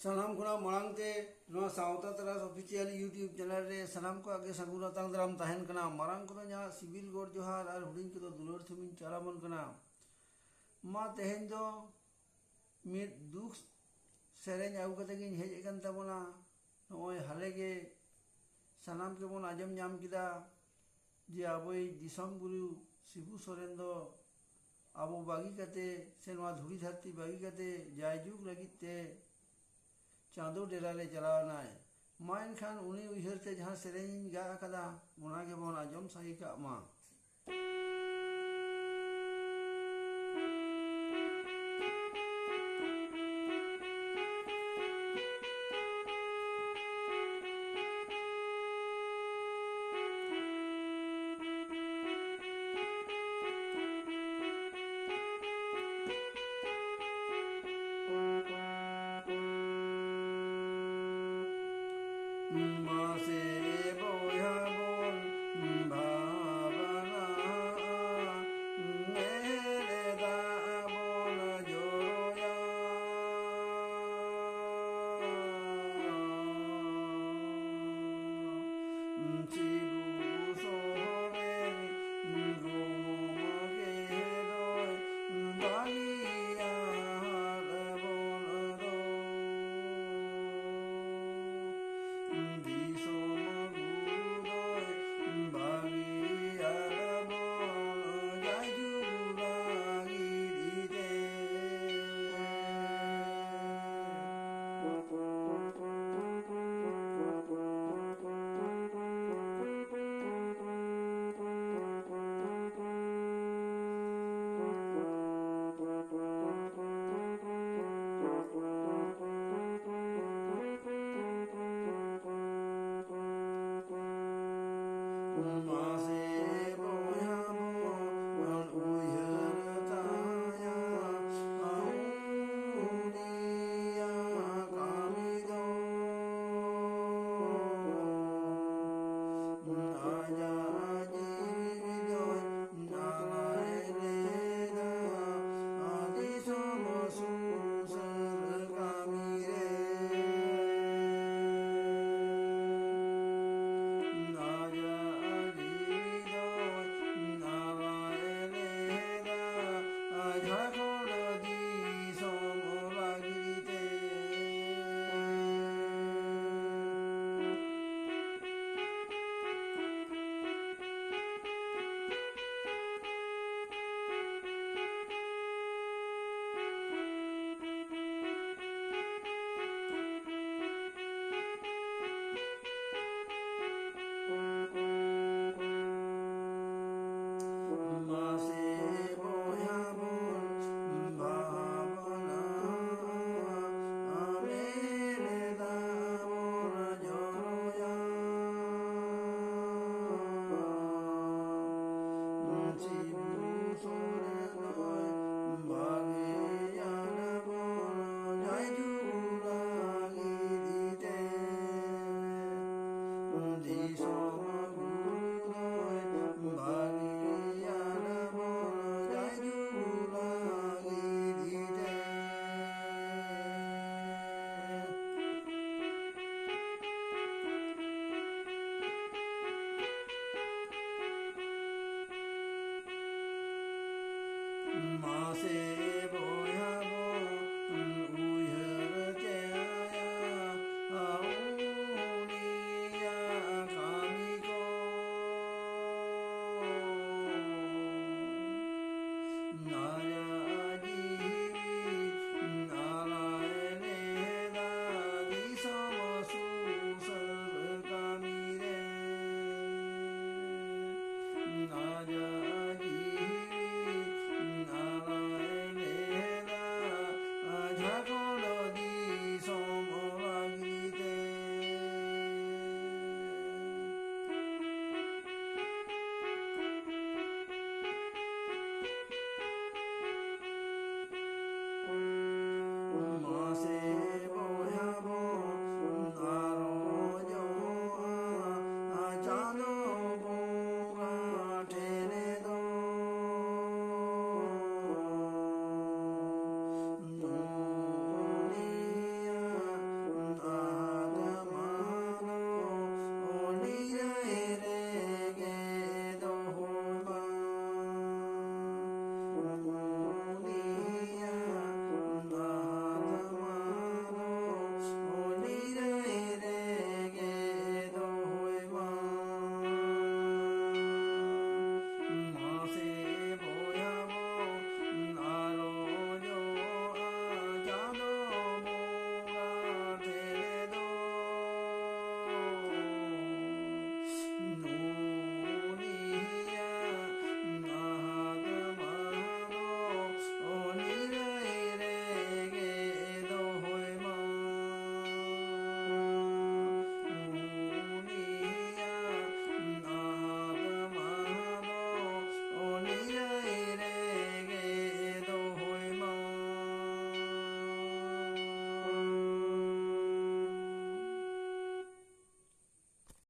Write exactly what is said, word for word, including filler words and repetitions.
ᱥᱟᱱᱟᱢ ᱠᱷᱚᱱᱟᱜ ᱢᱟᱲᱟᱝ ᱛᱮ ᱱᱚᱣᱟ ᱥᱟᱶᱛᱟ ᱛᱟᱨᱟᱥ ᱚᱯᱷᱤᱥᱤᱭᱟᱞ YouTube ᱪᱮᱱᱮᱞ ᱨᱮ ᱥᱟᱱᱟᱢ ᱠᱚᱣᱟᱜ ᱜᱮ ᱥᱟᱹᱜᱩᱱ ᱟᱛᱟᱝ ᱫᱟᱨᱟᱢ ᱛᱟᱦᱮᱱ ᱠᱟᱱᱟ᱾ ᱢᱟᱨᱟᱝ ᱠᱚᱫᱚ ᱤᱧᱟᱹᱜ ᱥᱤᱵᱤᱞ ᱜᱚᱰ ᱡᱚᱦᱟᱨ ᱟᱨ ᱦᱩᱰᱤᱧ ᱠᱚᱫᱚ ᱫᱩᱞᱟᱹᱲ ᱛᱷᱩᱢᱤᱧ ᱪᱟᱞ ᱟᱵᱚᱱ ᱠᱟᱱᱟ᱾ ᱢᱟ ᱛᱮᱦᱮᱧ ᱫᱚ ᱢᱤᱫ ᱫᱩᱠ ᱥᱮᱨᱮᱧ ᱟᱹᱜᱩ ᱠᱟᱛᱮ ᱜᱤᱧ ᱦᱮᱡ ᱟᱠᱟᱱ ᱛᱟᱵᱚᱱᱟ᱾ ᱱᱚᱜᱼᱚᱭ ᱦᱟᱞᱮ ᱜᱮ ᱥᱟᱱᱟᱢ ᱜᱮᱵᱚᱱ ᱟᱸᱡᱚᱢ ᱧᱟᱢ ᱠᱮᱫᱟ ᱡᱮ ᱟᱵᱚᱭᱤᱡ ᱫᱤᱥᱚᱢ ᱜᱩᱨᱩ ᱥᱤᱵᱩ ᱥᱚᱨᱮᱱ ᱫᱚ ᱟᱵᱚ ᱵᱟᱹᱜᱤ ᱠᱟᱛᱮ ᱥᱮ ᱱᱚᱣᱟ ᱫᱷᱩᱲᱤ ᱫᱷᱟᱹᱨᱛᱤ ᱵᱟᱹᱜᱤ ᱠᱟᱛᱮ ᱡᱟᱭᱡᱩᱜᱽ ᱞᱟᱹᱜᱤᱫ ᱛᱮ ᱪᱟᱸᱫᱚ ᱰᱮᱨᱟ ᱨᱮ ᱪᱟᱞᱟᱣ ᱮᱱᱟᱭ᱾ ᱢᱟ ᱮᱱᱠᱷᱟᱱ ᱩᱱᱤ ᱩᱭᱦᱟᱹᱨ ᱛᱮ ᱡᱟᱦᱟᱸ ᱥᱮᱨᱮᱧ ᱤᱧ ᱜᱟᱜ ᱟᱠᱟᱫᱟ, ᱚᱱᱟ ᱜᱮᱵᱚᱱ ᱟᱸᱡᱚᱢ ᱥᱟᱹᱦᱤ ᱠᱟᱜ ᱢᱟ᱾